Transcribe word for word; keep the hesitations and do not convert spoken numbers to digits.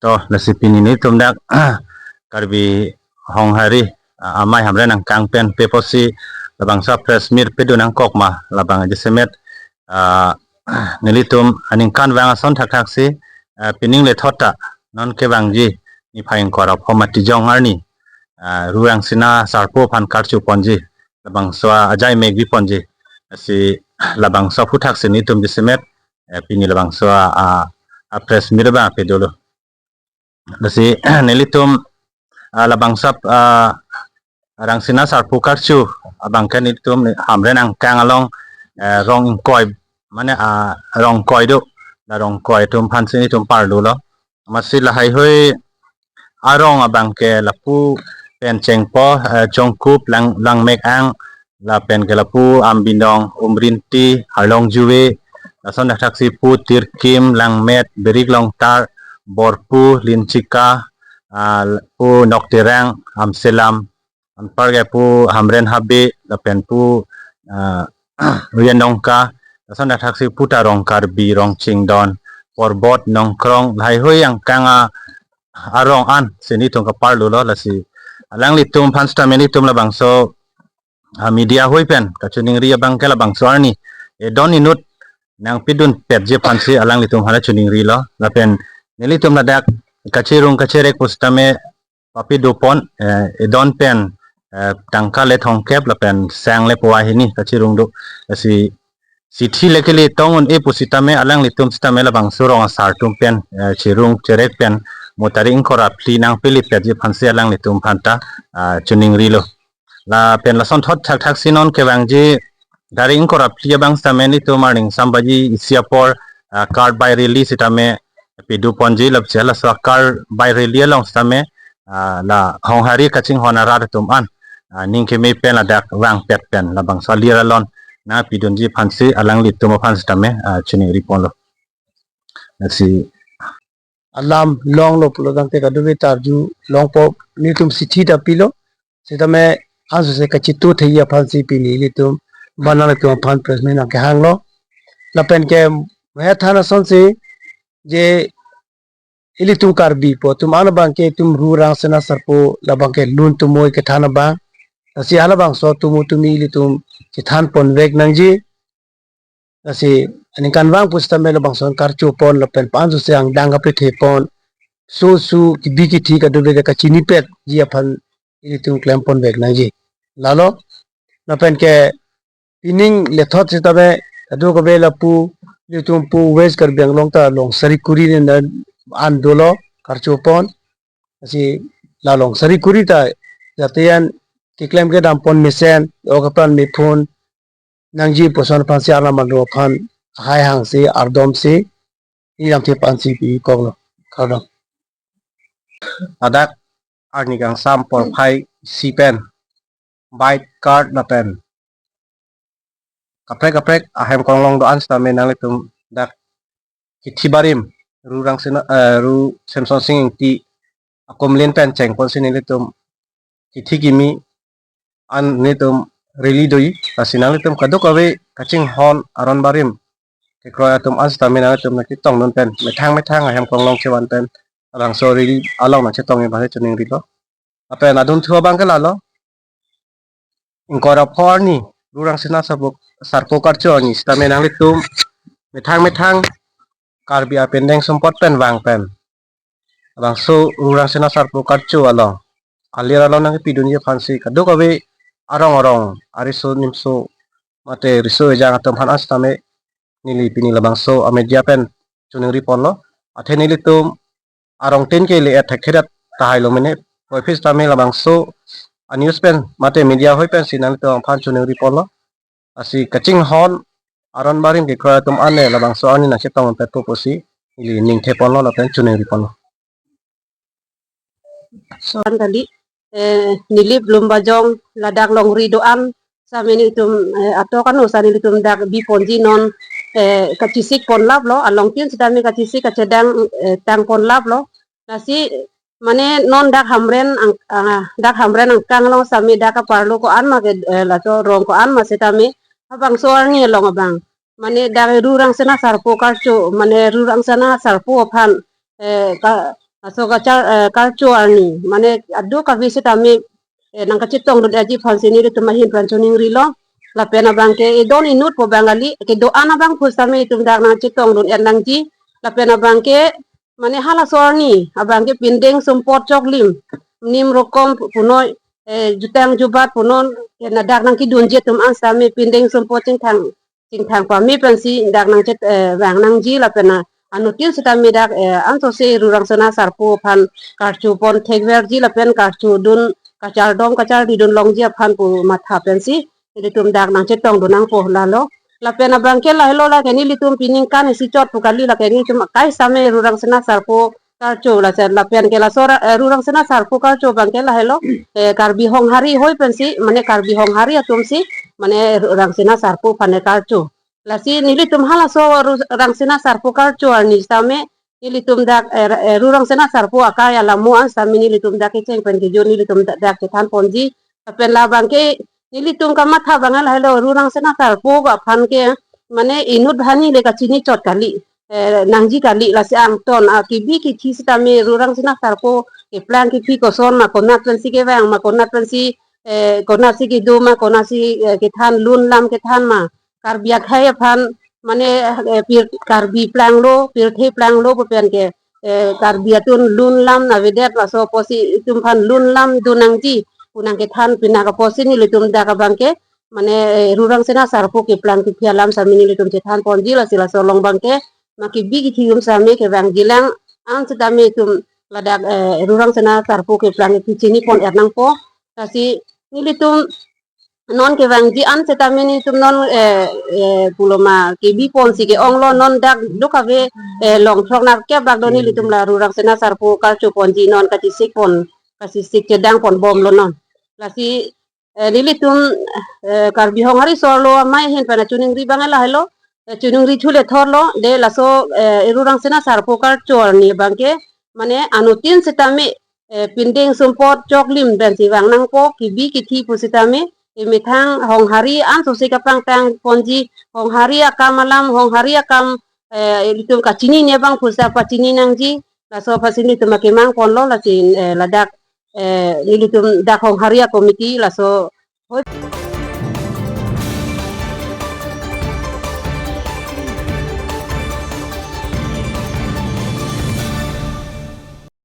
To, lasi pini nelitum dak Karbi Honghari, ah, Amei Hamren angkang pen pe apotsi labangso press meet pedun nangkok ma, labang jasemet, ah, nelitum aningkanvang ason thakthaksi, ah, pining lethot ta non kevangji niphai ingkoi ra pho Matijong arni, ah, Ru Rangsina Sarpo aphan karchuponji, labangso ajai mek biponji. Lasi labangso aphuthaksi nelitum jasemet, eh, pini labangso a, a, a press meet abang pedolo. Lasi nelitum, ah, labangso, ah, Rangsina Sarpo karchu abang ke nelitum Hamren angkang along, eh, rong ingkoi, mane, ah, rong koi do, la rong koi atum aphansi nelitum parlolo. Amatsi lahaihui arong abang ke lapu pen chengpo, eh, Chongkup, Lang, Langmekang, lapen ke lapu Ambinong, Umrinti, Harlongjuve, lason thakthaksi pu Tirkim, Langmet, Berik Longtar, Borpu, Linchika, ah, pu Nokterang, Amselam, anparke pu Hamren Habe, lapen pu, ah, Rian Nongka, lason thakthaksi pu ta rong Karbi, rong Chingdon, Porbot, Nongkrong, lahaihui angkang a, arong ansi nelitum kaparlolo. Lasi alanglitum aphan sitame nelitum labangso, ah, media hui pen kachiningri abang ke labangso arni edon inut nangpedunpetji aphansi alanglitum aphan chiningrilo. Lapen nelitum ladak kachirung kachirek pusitame papidunpon, eh, edon pen, eh, tangka le thomkep lapen sang le puvoihini kachirung do. Lasi chithi le kele tong un-e pusitame alanglitum sitame labangso rong asar atum pen, eh, chirung chirek pen mo tarik ingkoi ra phli nangpelipetji aphansi alanglitum aphan ta, ah, chiningrilo. Lapen lasonthot thakthaksi non kevangji tarik ingkoi ra phli abang sitame nelitum arni ingsambaji isi apor, ah, card by rally sitame pedunponji, lapusi laso card by rally along sitame, ah, la Honghari kachinghon arat atum an, ah, ning keme pen ladak vangpet pen labangso alir alon nangpedunji aphansi alanglitum aphan sitame, ah, chiningriponlo. Lasi alam longlo pulo tangte kadokave ta arjulongpo, nelitum chithi ta pilo. Sitame ansose kachito thekji aphansi pini ilitum, bana ilitum aphan press meet nangkehanglo. Lapen ke maha than asonsi je ilitum Karbi po atum an abang ke itum Ru Rangsina Sarpo labang ke lun tumoi kethan abang. Lasi halabangso atumu tumi ilitum chethanponvek nangji. Lasi aningkanvang pusitame labangso karchupon lapen pa-an sose angdeng kaprethepon, su su kibi kithi kadokave kachinipetji aphan ilitum klemponvek nangji. Lalo, lapen ke pining lethot sitame kadokave lapu ilitum pu West Karbi Anglong ta Longsari Kuri ne an dolo karchupon. Lasi la Longsari Kuri ta jatian keklem kedam pon mesen, o kapran mephun nangji puson aphansi arnam arlo aphan hai hangsi ardomsi ilamthe aphansi pikoklo. Kardom. Ladak arni kangsam porphai isi pen bike card lapen kaprek kaprek ahem konglong do-an sitame nanglitum dak kithi barim Ru Rangsina, eh, Ru Semsonsing Ingti akumlin pen chengponsi nelitum kithi kimi an nelitum rally doji. Lasi nanglitum kadokave kachinghon aron barim kekroi atum an sitame nanglitum nangchetongdun pen methang methang ahem konglong chevan pen labangso rally along nangchetongji aphansi chiningrilo. Lapen adunthu abang ke lalo, ingkoi ra pho arni Ru Rangsina Sarpo, Sarpo karchu arni sitame nanglitum methang methang Karbi apindeng sumpot pen vang pen labangso Ru Rangsina Sarpo karchu along alir alon nangpedunji aphansi kadokave arong arong ariso nimso mate riso ejang atum aphan an sitame neli pini labangso amedia pen chiningriponlo. Athe nelitum arong tin ke le-et thekthedet tahai lo mene. Puvoiphit sitame labangso a-news pen mate media hui pensi nanglitum aphan chiningriponlo. Lasi kachinghon aron barim kekroi atum an le labangso arni nangchetongpetpo pusi ili ningtheponlo lapen chiningriponlo. Soan kali, eh, Nilip Lumbajong ladak longri do-an sitame nelitum, eh, atok ano sa nelitum dak biponji non, eh, kachisik ponlaplo, along tin sitame kachisik kachedang, eh, tang ponlaplo. Lasi mane non dak Hamren ang, ah, dak Hamren angkang along sitame dak kaparlo ko-an ma ke, eh, laso rong ko-an ma sitame habangso arni along abang mane dak Ru Rangsina Sarpo karchu, mane Ru Rangsina Sarpo aphan, eh, ka, Laso kachar, eh, karcho arni, mane adu kave sitame, eh, nangkachetongdun-etji aphansi nelitum ahin pran choningrilo. Lapen abangke edon inut pu abang kali, kedo-an abang pusitame itum dak nangchetongdun-et nangji. Lapen abangke, mane halaso arni abangke pindeng sumpot choklim, nim rokom punoi, eh, jutang jubat punon, eh, na dak nangkedunji atum an sitame pindeng sumpot chingthang, chingthang pame pensi dak nangchet, eh, vang nangji lapen na anuttin sitame dak, eh, ansose Ru Rangsina Sarpo aphan karcho pon thekverji lapen karchodun kachardom kachardidun longji aphan pu matha pensi nelitum dak nangchetongdun nangpo lalo. Lapen abangke lahelo, lake nelitum piningkan isi chot pu kali, lake nelitum akai sitame Ru Rangsina Sarpo karcho, lasi lapen ke laso ra-, eh, Ru Rangsina Sarpo karcho abangke lahelo, eh, Karbi Honghari hoi pensi, mane Karbi Honghari atumsi, mane Ru Rangsina Sarpo aphan karcho. Lasi nelitum halaso Ru Rangsina Sarpo karcho arni sitame, nelitum dak, eh, ra-, eh, Ru Rangsina Sarpo akai alamo an sitame nelitum dak kecheng pen kejun nelitum dak, dak chethan ponji. Lapen labangke nelitum kamatha abang lahelo, Ru Rangsina Sarpo aphan ke, mane inut banghini le kachini chot kali, eh, nangji kali, lasi angton, ah, kebi kithi sitame Ru Rangsina Sarpo keplang kithi koson ma, konat pensi kevang ma, konat pensi, eh, konatsi kedo ma, konatsi, eh, kethan lun lam kethan ma, Karbi akhei aphan, mane, eh, pir-, Karbi planglo, pirthe planglo pu pen ke, eh, Karbi atum lun lam avedet, laso apotsi itum aphan lun lam dun nangji pu nangkethan pinak apotsi nelitum dak abangke, mane, eh, Ru Rangsina Sarpo keplang kithi alam sitame nelitum chethan ponji, lasi laso along abangke, ma kebi kithi atum sitame kevangji lang, an sitame itum ladak, eh, Ru Rangsina Sarpo keplang kithi chini pon-et nangpo. Lasi nelitum non kevangji an sitame nelitum non, eh, eh, puloma kebi ponsi ke-onglo, non dak duk kave, eh, long throk nerkep bak do nelitum la Ru Rangsina Sarpo karcho ponji non kachesik pon, kachesik chedang pon bomlo non. Lasi, eh, nelitum, eh, Karbi Honghari Sorlo Amei ahin pen choningri abang lahelo, eh, choningri thule thorlo, de laso, eh, Ru Rangsina Sarpo karcho arni abangke, mane anuttin sitame, eh, pindeng sumpot choklim pensi vang nangpo, kebi kithi pusitame, eh, methang Honghari ansose kapangtang ponji, Honghari akam alam, Honghari akam, eh, itum kachinine abang pusi pachini nangji, laso apotsi nelitum akemang ponlo, lasi, eh, ladak, eh, nelitum dak Honghari a-committee, laso hoi.